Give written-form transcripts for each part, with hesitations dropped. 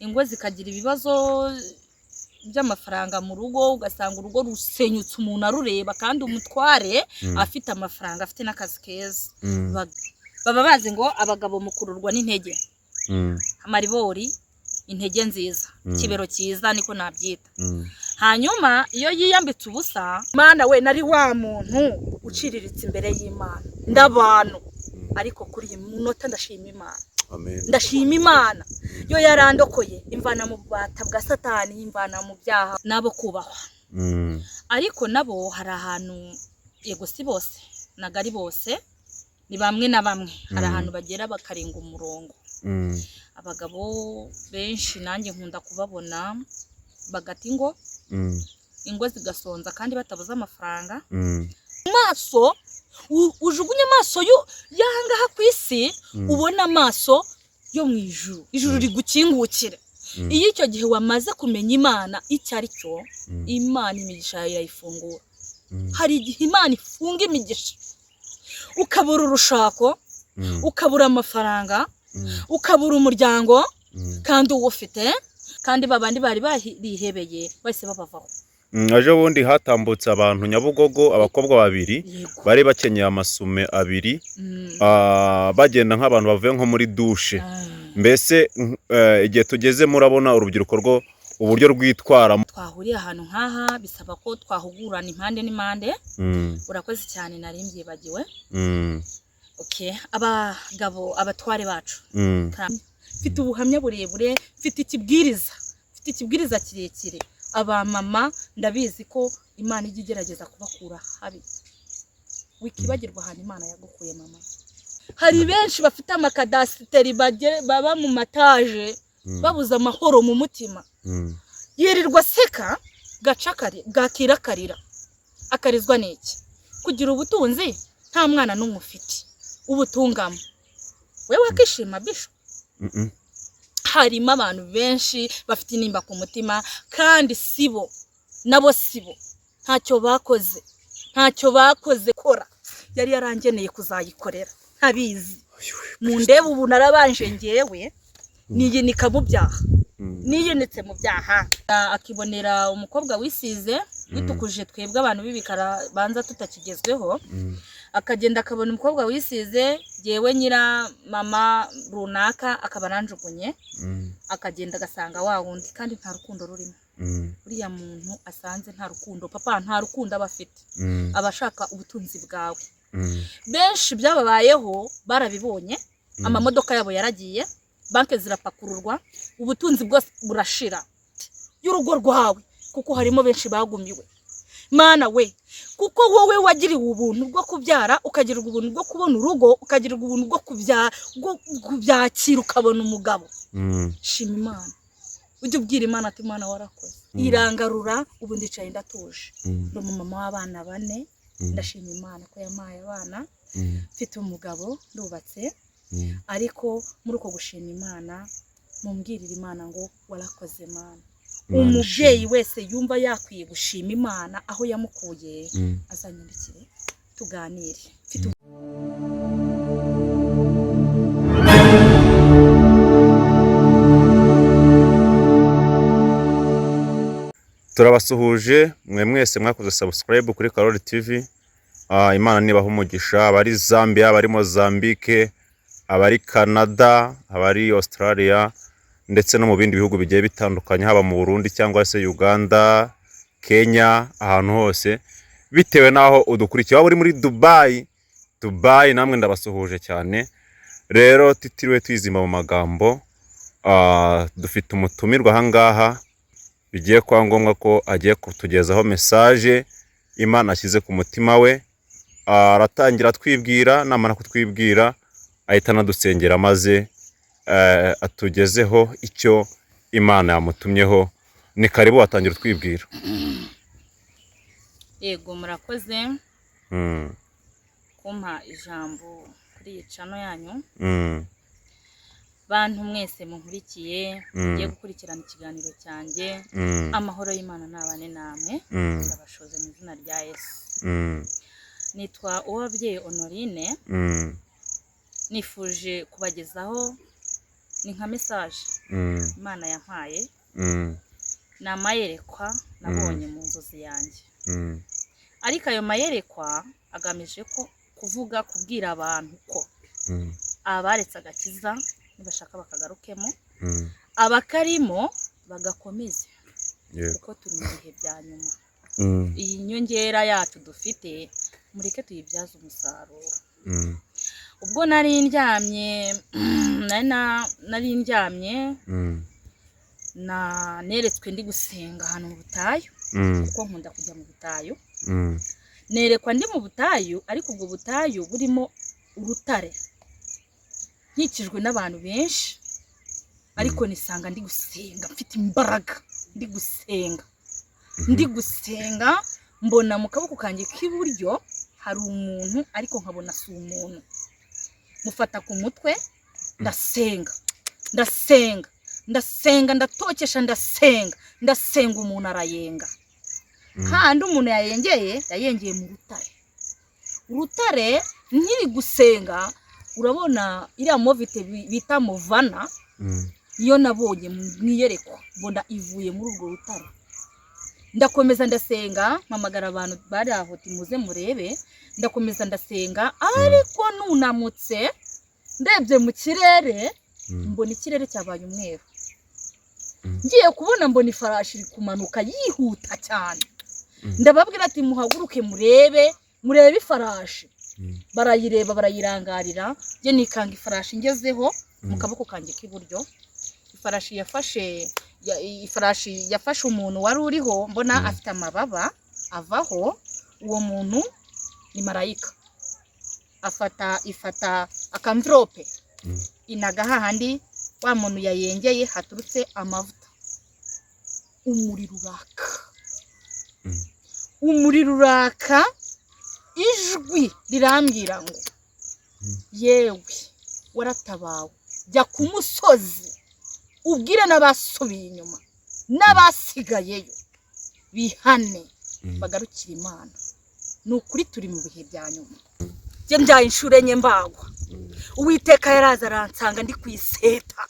Ingo zikagira ibibazo by'amafaranga mu rugo, ugasanga urugo rusenyutse umuntu arureba kandi umutware afite amafaranga, afite n'akazi keza. Baba bazi ngo abagabo mukururwa n'intege, amaribori, intege nziza, ikibero cyiza niko nabyita. Hanyuma iyo yiyambitse ubusa, Mana we, nari wa muntu uciriritse imbere y'Imana n'abantu, ariko kuri iyi munota ndashima Imana. Amen. Ndashima Imana yo yarandokoye, imvana mu bubata bwa Satani, imvana mu byaha nabo kubahwa. Ariko nabo hari ahantu, yego si bose, ntago ari bose, ni bamwe na bamwe, hari ahantu bagera bakarenga umurongo. Abagabo benshi nanjye nkunda kubabona bagata ingo, ingo zigasonza kandi batabuze amafaranga. Amaso ujugunye amaso y'ahangaha ku isi, ubona amaso yo mu ijuru, ijuru rigukingukira. Iyo icyo gihe wamaze kumenya Imana icyo ari cyo, Imana imigisha yawe irayifungura. Hari igihe Imana ifunga imigisha, ukabura urushako, ukabura amafaranga, ukabura umuryango, kandi uwufite, kandi babandi bari barihebeye bahise babavaho. Ejo bundi hatambutse abantu Nyabugogo, abakobwa babiri bari bakenyeye amasume abiri, bagenda nk'abantu bavuye nko muri dushe. Mbese igihe tugeze murabona urubyiruko rwo uburyo rwitwara. Twahuriye ahantu nk'aha bisaba ko twahugurana impande n'impande. Urakoze cyane, nari mbyibagiwe. Okay, abagabo, abatware bacu, mfite ubuhamya burebure, mfite ikibwiriza kirekire. Abamama ndabizi ko Imana ijya igerageza kubakura habi. Wikibagirwa ahantu Imana yagukuye, mama. Hari benshi bafite amakadasiteri, baba mu mataje, babuze amahoro mu mutima. Yirirwa aseka, gaca bwakira akarira. Akarizwa n'iki? Kugira ubutunzi nta mwana n'umwe ufite ubutungamo, we wakishima bisho? Harimo abantu benshi bafite intimba ku mutima kandi sibo, nabo sibo, ntacyo bakoze, ntacyo bakoze. Kora yari yarangeneye kuzayikorera ntabizi. Mu ndebe ubu narabanje ngewe niyinika mu byaha, niyinitse mu byaha. Akibonera umukobwa wisize, witukuje, twebwe abantu b'ibikara banza tutakigezweho, akagenda akabona umukobwa wisize, yewe nyira mama runaka akaba aranjugunye, akagenda agasanga wa wundi, kandi nta rukundo rurimo. Uriya muntu asanze nta rukundo, papa, nta rukundo aba afite, aba ashaka ubutunzi bwawe. Benshi byababayeho barabibonye, amamodoka yabo yaragiye, banki zirapakururwa, ubutunzi bwose burashira y'urugo rwawe, kuko harimo benshi bagumiwe. Mana we, kuko wowe wagiriwe ubuntu bwo kubyara, ukagirirwa ubuntu bwo kubona urugo, ukagirirwa ubuntu bwo kubyakira, ukabona umugabo, shima Imana. Ujye ubwira Imana ati: "Imana warakoze, irangarura, ubu ndicaye ndatuje." Ndi umumama w'abana bane. Ndashima Imana ko yampaye abana, mfite umugabo, ndubatse. Ariko muri uko gushima Imana, mumbwirire Imana ngo: "Warakoze Mana." Imana Umubyeyi ishimwe. wese yumva yakwiye gushima Imana aho yamukuye, azanyandikire tuganire. Mfite Turabasuhuje mwe mwese mwakoze subscribe kuri Karoli TV. Imana nibaha umugisha. Abari Zambia, abari Mozambique, abari Canada, abari Australia ndetse no mu bindi bihugu bigiye bitandukanye, haba mu Burundi cyangwa se Uganda, Kenya, ahantu hose bitewe n'aho udukurikiye. Waba uri muri Dubai, Dubai namwe ndabasuhuje cyane. Rero tutiriwe twizimba mu magambo, dufite umutumirwa aha ngaha bigiye kuba ngombwa ko agiye kutugezaho message Imana ashyize ku mutima we. Aratangira atwibwira, namara kutwibwira ahita anadusengera, maze atugezeho icyo Imana yamutumyeho. Ni karibu, watangira utwibwira. Yego, murakoze kumpa ijambo kuri iyi channel yanyu. Bantu mwese munkurikiye, mugiye gukurikirana ikiganiro cyanjye, amahoro y'Imana nabane namwe. Ndabashoze mu izina rya Yesu. Nitwa Uwababyeyi Honorine. Nifuje kubagezaho Ni nka message Imana yampaye. Ni amayerekwa nabonye mu nzozi yanjye, ariko ayo mayerekwa agamije ko kuvuga, kubwira abantu ko abaretse agakiza nibashaka bakagarukemo, abakarimo bagakomeze, kuko turi mu bihe bya nyuma. Iyi nyongera yacu dufite, mureke tuyibyaze umusaruro. Ubwo nari ndyamye, nari ndyamye, na neretswe ndi gusenga ahantu mu butayu, kuko nkunda kujya mu butayu. Nerekwa ndi mu butayu, ariko ubwo butayu burimo urutare, nkikijwe n'abantu benshi, ariko nisanga ndi gusenga mfite imbaraga, ndi gusenga, ndi gusenga, mbona mu kaboko kanjye k'iburyo hari umuntu, ariko nkabona si umuntu. Mufata ku mutwe, ndasenga, ndasenga, ndasenga, ndatokesha, ndasenga, ndasenga, umuntu arayenga. Kandi umuntu yayengeye, yayengeye mu rutare. Urutare, nkiri gusenga, urabona iriya movite bita movana, niyo nabonye mu iyerekwa, mbona ivuye muri urwo rutare. Ndakomeza ndasenga, mpamagara abantu bari aho ati: "Muze murebe." Ndakomeza ndasenga, ariko nunamutse ndebye mu kirere, mbona ikirere cyabaye umweru. Ngiye kubona, mbona ifarashi iri kumanuka yihuta cyane. Ndababwira ati: "Muhaguruke murebe, murebe ifarashi." Barayireba, barayirangarira. Njye nikanga ifarashi ngezeho mu kaboko kanjye k'iburyo. Ifarashi yafashe umuntu wari uriho, mbona afite amababa, avaho. Uwo muntu ni marayika. Afata, ifata akamvirope, inaga hahandi wa muntu yayengeye haturutse amavuta, umuriro uraka. Umuriro uraka, ijwi rirambwira ngo: "Yewe waratabawe, jya ku musozi ubwire n'abasubiye inyuma n'abasigayeyo bihane, bagarukire Imana." Ni ukuri, turi mu bihe bya nyuma. Njye mbyaye inshuro enye mbagwa. Uwiteka yaraza aransanga ndi ku iseta.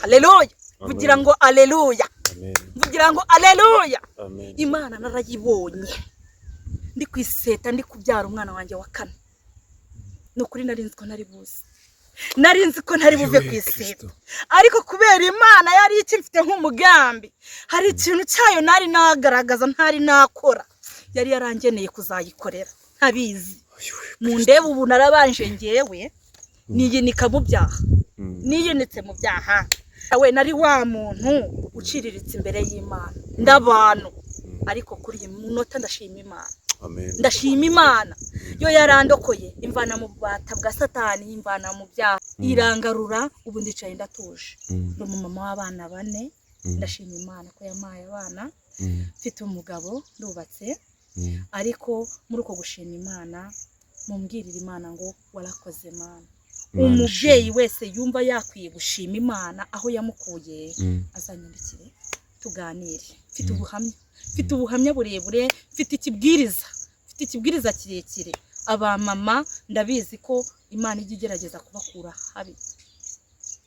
Haleluya! Kugira ngo aleluya! Amen. Kugira ngo aleluya! Amen. Imana narayibonye ndi ku iseta, ndi kubyara umwana wanjye wa kane. Ni ukuri, nari nzi ko ntari buze, nari nzi ko ntari buve ku iseta, Kristo. ariko kubera Imana yari ikimfite nk'umugambi, hari ikintu cyayo nari nagaragaza, ntari nakora, yari yarangeneye kuzayikorera ntabizi. Mu ndebe ubu narabanje ngewe niyinika mu byaha, niyinitse mu byaha. We nari wa muntu uciriritse imbere y'Imana n'abantu, ariko kuri iyi munota ndashima Imana. Amen. Ndashima Imana yo yarandokoye, imvana mu bubata bwa Satani, imvana mu byaha, irangarura. Ubu ndicaye ndatuje. Ndi umumama w'abana bane. Ndashima Imana ko yampaye abana. Mfite umugabo, ndubatse. Ariko muri uko gushima Imana, mumbwirire Imana ngo: "Warakoze Mana." Imana Umubyeyi ishimwe. wese yumva yakwiye gushima Imana aho yamukuye, azanyandikire tuganire. Mfite ubuhamya, mfite ubuhamya burebure, mfite ikibwiriza, mfite ikibwiriza kirekire. Abamama, ndabizi ko Imana ijya igerageza kubakura habi.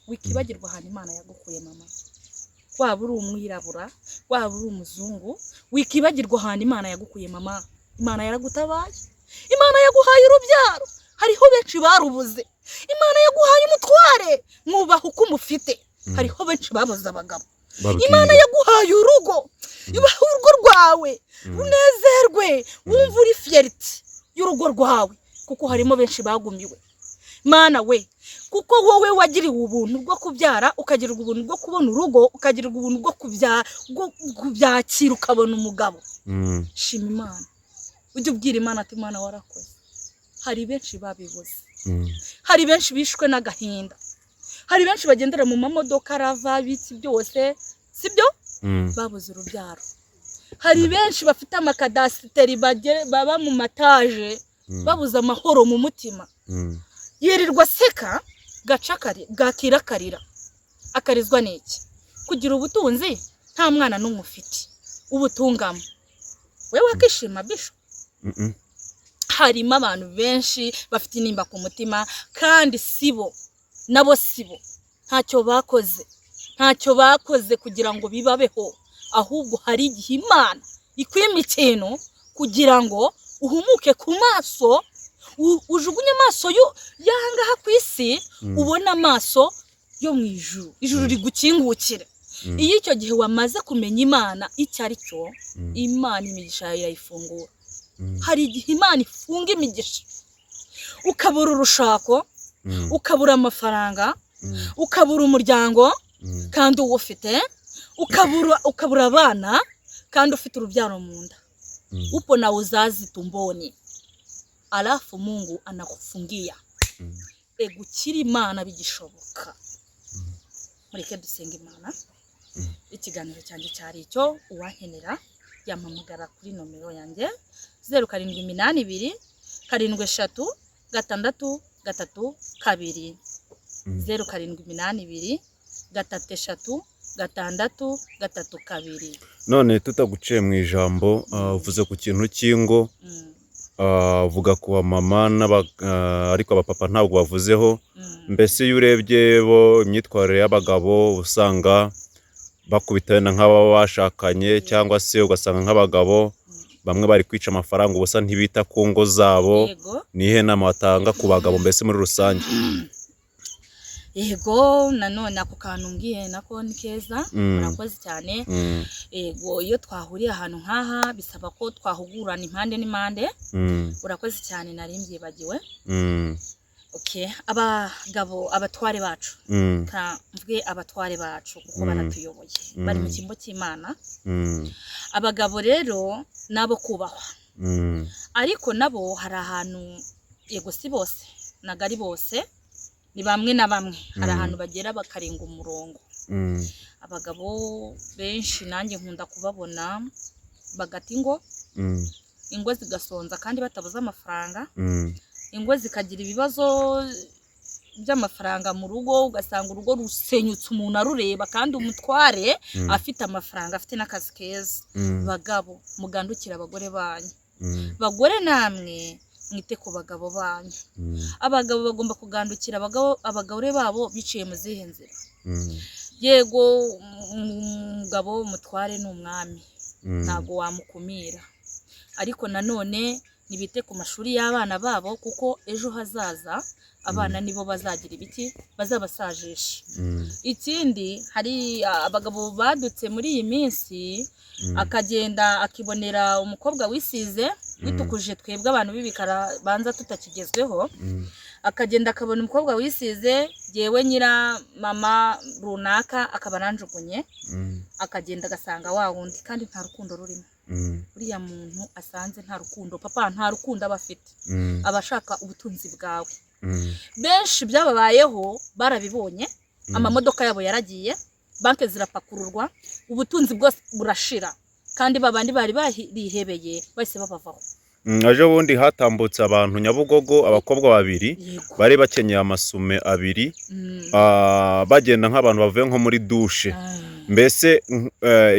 Wikibagirwa ahantu Imana yagukuye, mama. Waba uri umwirabura, waba uri umuzungu, wikibagirwa ahantu Imana yagukuye, mama. Imana yaragutabaye, Imana yaguhaye urubyaro, hariho benshi barubuze. Imana yaguhaye umutware, mwubaha uko umufite, hariho benshi babuze abagabo. Babwire. Imana yaguhaye urugo, yubaha urugo rwawe, unezerwe, wumve uri fierté y'urugo rwawe, kuko harimo benshi bagumiwe. Mana we, kuko wowe wagiriwe ubuntu bwo kubyara, ukagirirwa ubuntu bwo kubona urugo, ukagirirwa ubuntu bwo kubyakira, ukabona umugabo, shima Imana. Ujye ubwira Imana ati: "Imana warakoze." Hari benshi babibuze. Hari benshi bishwe n'agahinda, hari benshi bagendera mu mamodoka arava biki byose, sibyo? Babuze urubyaro. Hari benshi bafite amakadasiteri, baba mu mataje, babuze amahoro mu mutima. Yirirwa aseka, gaca bwakira akarira. Akarizwa n'iki? Kugira ubutunzi nta mwana n'umwe ufite ubutungamo, wewe wakishima bisho? Harimo abantu benshi bafite intimba ku mutima, kandi sibo, nabo sibo, Ntacyo bakoze, ntacyo bakoze kugira ngo bibabeho, ahubwo hari igihe Imana ikwima ikintu kugira ngo uhumuke ku maso, ujugunye amaso y'ahangaha ku isi, ubone amaso yo mu ijuru, ijuru rigukingukire. Iyo icyo gihe wamaze kumenya Imana icyo ari cyo, Imana imigisha yawe irayifungura. Hari igihe Imana ifunga imigisha, ukabura urushako, ukabura amafaranga, ukabura umuryango kandi uwufite, ukabura abana kandi ufite urubyaro mu nda. Upo na uzazi tumboni, alafu Mungu anakufungia. Egukira Imana bigishoboka. Mureke dusenga Imana. Ikiganiro cyanjye cyari icyo. Uwankenera yampamagara kuri nomero yanjye 0782 733 32, 0782 336 32. None tutaguciye mu ijambo, uvuze ku kintu cy'ingo, uvuga ku bamama ariko abapapa ntabwo bavuzeho. Mbese iyo urebye bo imyitwarire y'abagabo, usanga bakubita wenda nk'ababa bashakanye, cyangwa se ugasanga nk'abagabo bamwe bari kwica amafaranga ubusa, ntibita ku ngo zabo. Ni iyihe nama watanga ku bagabo mbese muri rusange? Yego, nanone ako kantu mbwiye nako ni keza. Murakoze cyane. Yego, iyo twahuriye ahantu nk'aha bisaba ko twahugurana impande n'impande. Urakoze cyane, nari mbyibagiwe. Okay, abagabo, abatware bacu, ka mvuge abatware bacu kuko baratuyoboye, bari mu cyimbo cy'Imana. Abagabo rero nabo kubahwa, ariko nabo hari ahantu, yego si bose, ntabwo ari bose, ni bamwe na bamwe, hari ahantu bagera bakarenga umurongo. Abagabo benshi nanjye nkunda kubabona bagata ingo, ingo zigasonza kandi batabuze amafaranga, ingo zikagira ibibazo by'amafaranga mu rugo, ugasanga urugo rusenyutse umuntu arureba, kandi umutware afite amafaranga, afite n'akazi keza. Bagabo, mugandukire abagore banyu. Bagore namwe mwite ku bagabo banyu. Abagabo bagomba kugandukira abagore babo biciye mu zihe nzira? Yego, umugabo umutware ni umwami, ntabwo wamukumira, ariko nanone ntibite ku mashuri y'abana babo, kuko ejo hazaza abana nibo bazagira ibiki, bazabasajisha. Ikindi, hari abagabo badutse muri iyi minsi, akagenda akibonera umukobwa wisize, witukuje, twebwe abantu b'ibikara banza tutakigezweho, akagenda akabona umukobwa wisize, yewe nyira mama runaka akaba aranjugunye, akagenda agasanga wa wundi, kandi nta rukundo rurimo. Uriya muntu asanze nta rukundo, papa, nta rukundo aba afite, aba ashaka ubutunzi bwawe. Benshi byababayeho barabibonye, amamodoka yabo yaragiye, banki zirapakururwa, ubutunzi bwose burashira, kandi babandi bari barihebeye bahise babavaho. Ejo bundi hatambutse abantu Nyabugogo, abakobwa babiri bari bakenyeye amasume abiri, bagenda nk'abantu bavuye nko muri douche. Mbese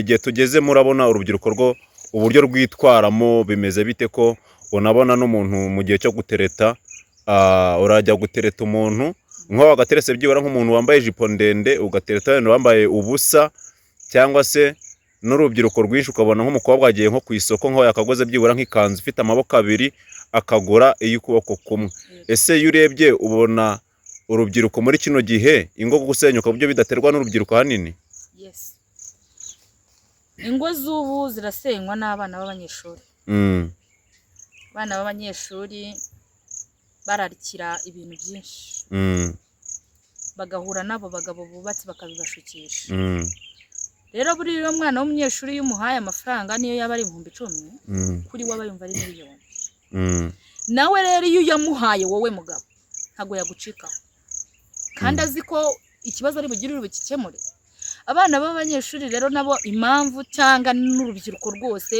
igihe tugeze murabona urubyiruko rwo uburyo rwitwaramo bimeze bite, ko unabona n'umuntu mu gihe cyo gutereta, urajya gutereta umuntu nk'aho wagateretse byibura nk'umuntu wambaye ijipo ndende, ugatereta wenda wambaye ubusa, cyangwa se n'urubyiruko rwinshi ukabona nk'umukobwa agiye nko ku isoko, nk'aho yakagoze byibura nk'ikanzu ifite amaboko abiri, akagura iy'ukuboko kumwe. Ese iyo urebye ubona urubyiruko muri kino gihe, ingo gusenyuka byo bidaterwa n'urubyiruko ahanini? Yes, ingo z'ubu zirasenywa n'abana b'abanyeshuri. Abana b'abanyeshuri bararikira ibintu byinshi, bagahura n'abo bagabo bubatse bakabibashukisha. Rero buriya iyo mwana w'umunyeshuri iyo umuhaye amafaranga, niyo yaba ari 10,000, kuri we aba yumva ari miliyoni. Nawe rero iyo uyamuhaye wowe mugabo, ntabwo yagucikaho, kandi azi ko ikibazo ari bugire uri bugikemure. Abana b'abanyeshuri rero nabo impamvu, cyangwa n'urubyiruko rwose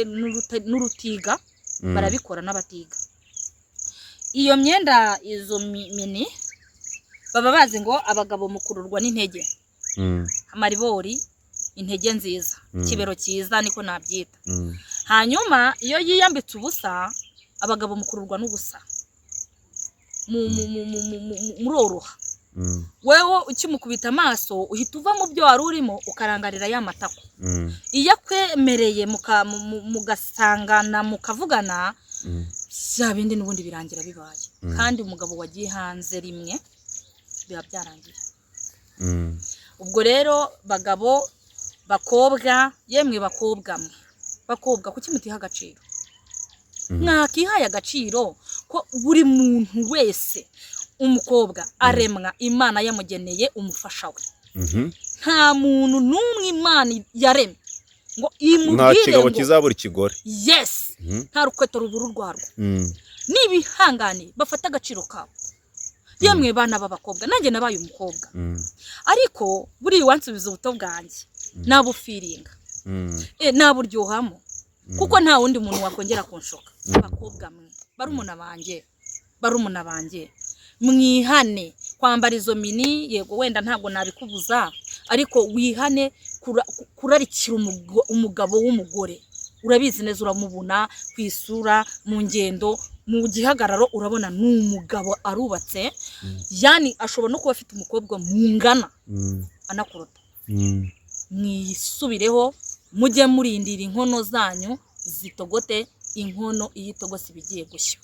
n'urutiga, barabikora n'abatiga. Iyo myenda, izo mini, baba bazi ngo abagabo mukururwa n'intege, amaribori, intege nziza, ikibero cyiza, niko nabyita. Hanyuma iyo yiyambitse ubusa, abagabo mukururwa n'ubusa, muroroha. Wewe ukimukubita amaso uhita uva mu byo wari urimo, ukarangarira ya matako. Iyo akwemereye mugasangana, mukavugana, bya bindi n'ubundi birangira bibaye. Kandi umugabo wagiye hanze rimwe biba byarangiye. Ubwo rero bagabo, bakobwa, yemwe bakobwa mwe, bakobwa, kuki mutiha agaciro? Mwakihaye agaciro ko buri muntu wese, umukobwa aremwa Imana yamugeneye umufasha we. Nta muntu n'umwe Imana yaremye ngo Nta imubwire kigabo ngo kizabura ikigore. Yes. Nta rukweto rubura urwarwo. Nibihangane, bafate agaciro kabo. Yemwe bana b'abakobwa, nanjye nabaye umukobwa, ariko buriya uwansubiza ubuto bwanjye nabufiringa, naburyohamo, kuko nta wundi muntu wakongera kunshuka. Abakobwa mwe, barumuna banjye, barumuna banjye, mwihane kwambara izo mini. Yego, wenda ntabwo nabikubuza, ariko wihane kurarikira umugabo w'umugore. Urabizi neza, uramubona ku isura, mu ngendo, mu gihagararo, urabona ni umugabo arubatse, yani ashobora no kuba afite umukobwa mungana, anakuruta. Mwisubireho, mujye murindira inkono zanyu zitogote. Inkono iyo itogose iba igiye gushya,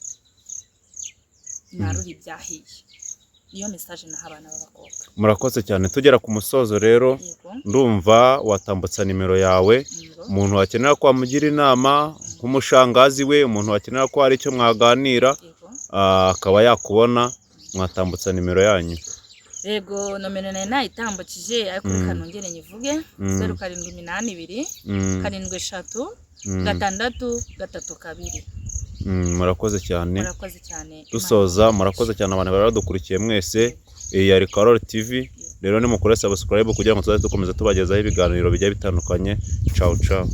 mwarura ibyahiye. Niyo message naha abana b'abakobwa. Murakoze cyane. Tugera ku musozo rero, Yego. ndumva watambutsa nimero yawe, Yego. umuntu wakenera ko wamugira inama nk'umushangazi we, umuntu wakenera ko hari icyo mwaganira, akaba yakubona, mwatambutsa nimero yanyu. Yego, nomero nari nayitambukije, ariko reka nongere nyivuge. 0782 73 632. Murakoze cyane. Murakoze cyane. Dusoza, murakoze cyane abantu bari badukurikiye mwese. Iyi yari Karoli TV. Rero nimukore subscribe kugira ngo tuzajye dukomeza tubagezaho ibiganiro bigiye bitandukanye. Ciao ciao.